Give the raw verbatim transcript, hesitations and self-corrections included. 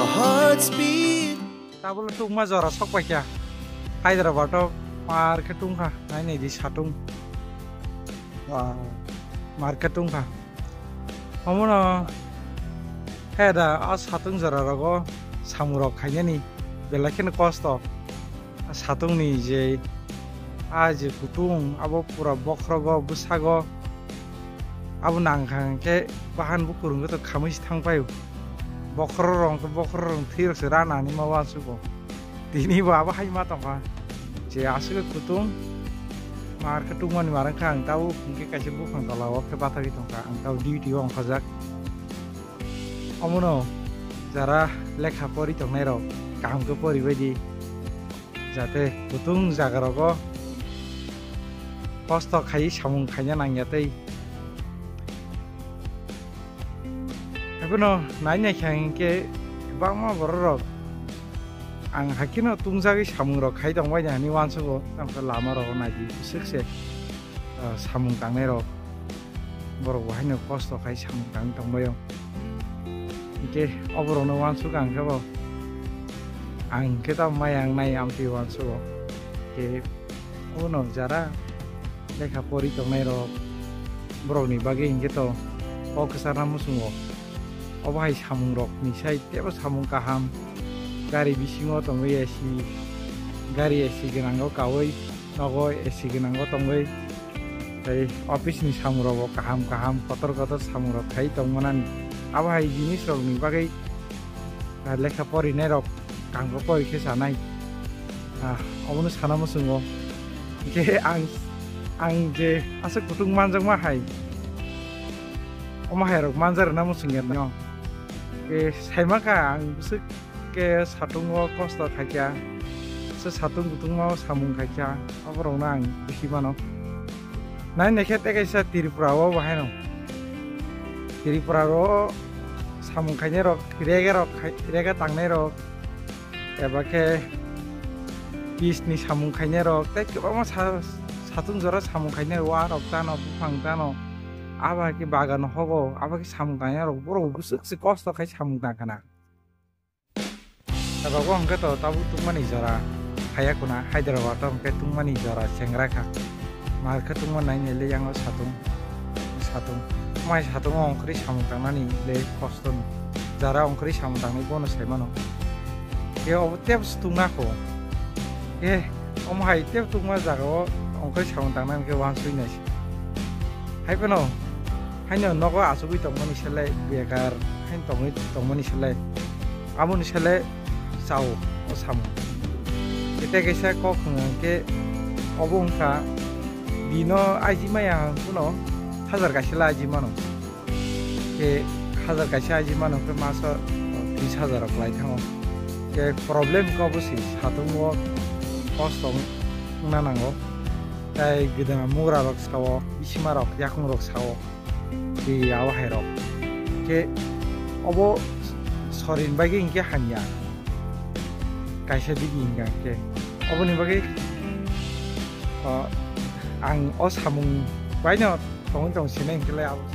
Heart speed. Tabuk tungma jora sok paikha. Hyderabad o mar khe tungkha. Nai nai di satung. Wah, mar khe tungkha. Omono he da a satung jora rogo samung rok khainani belai kheno kosto. A satung ni je a je kutung abo pura bokhrogo bwsago abo nangkha hwnkhe bahan bukurungo to khamui se thang paio. Bokhorok, bokhorok thwi rok se rana hinwi ma uansugo. Tini bo abo hai ma tongkha. Je aswk kutung mar khe tungmani mar wngkha ang tabuk hwnkhe kaisa buphang tola o khe bathagwi tongkha ang tabuk duty o ongkhajak. Omono jara lekha pori tongnai rok kaham khe poribaidi jate kutung jaga rogo kosto khai samung khaina nangya tei. Haiphano nai naikha hinkhe kwbangma borok rok ang haikhe no tungjagwi samung rok khai tongbaini hinwi uansugo, tamo khe lama rogo naidi bwswk se, ah, samung tangnai rok borok bo haino kosto khai samung tangwi tongbaio. Hinkhe oborokno uansuk ang khe bo ang khe tamo maya ang nai amtwi uansugo. Hinkhe obono jara lekha pori tongnai rok borokni bagwi hinkhe to kok kwchar na muchungo. Obo hai samung rok ni sai tebo samung kaham, gari bisingo tongwi A C, gari A C gwnango kawi nogo A C gwnango tongwi tei office ni samung rogo kaham kaham kotor kotor samung rok khai tongmanani. Abo hai jinis rok ni bagwi ah, lekha porinai rok kangkhe pori khe sanai. Ah, omono sana muchungo. Hinkhe ang, ang je aswk kutung manjakma hai, omo hai rok manjak rwna muchungya no. Ke saimankha ang bwswk ke satungo kosto khaikha, se satung kutungma samung khaikha, oborokno ang bisi mano. Nai naikhe tei kaisa Tripura o bo haino. Tripura o samung khainai rok, rega rok khai, rega tangnai rok, eba khe peace ni samung khainai rok, tei kwbangma sa-, satung jora samung khainai, wa rok tano, buphang tano, abo hai khe bagan hogo, abo khe samung tangnai rok, borok bwswk se kosto khai samung tang khana. Rogo hwnkhe to tabuk tungmani jora haya kuna Hyderabad o hwnkhe tungmani jora chengra kha. Mar khe tungma nai nai le yang o satung, satung. Mai satung o ongkhorwi samung tangnani le kosto no. Jara ongkhorwi samung tangnai bono sai mano. Khe obo tebo se tungna kho. Khe omo hai tebo tungma jaga o ongkhorwi samung tangnani khe uansuk nai se. Hai phano Haino nogo achugwi tongmani selai, bekar haino tongwi tongmani selai, aboni selai chao o samung. Tei kaisa kok hwnka hwnkhe obo wngkha dino aiji maya hwnkhe no hajar kaisa le aiji mano. Khe hajar kaisa aiji mano hwnkhe maso tris hajar rok lai thango. Khe problem khe obo se satungo kosto wngna nango. Tai gwdang mugra rok sao, bisima rok, yakung rok sao. Tei abo hai rok. Khe obo sorin bagwi hinkhe hamya. Kaisa digi hinkha khe. Oboni bagwi, o, ang o samung baino tongwi tong sinai hinkhe lai abo.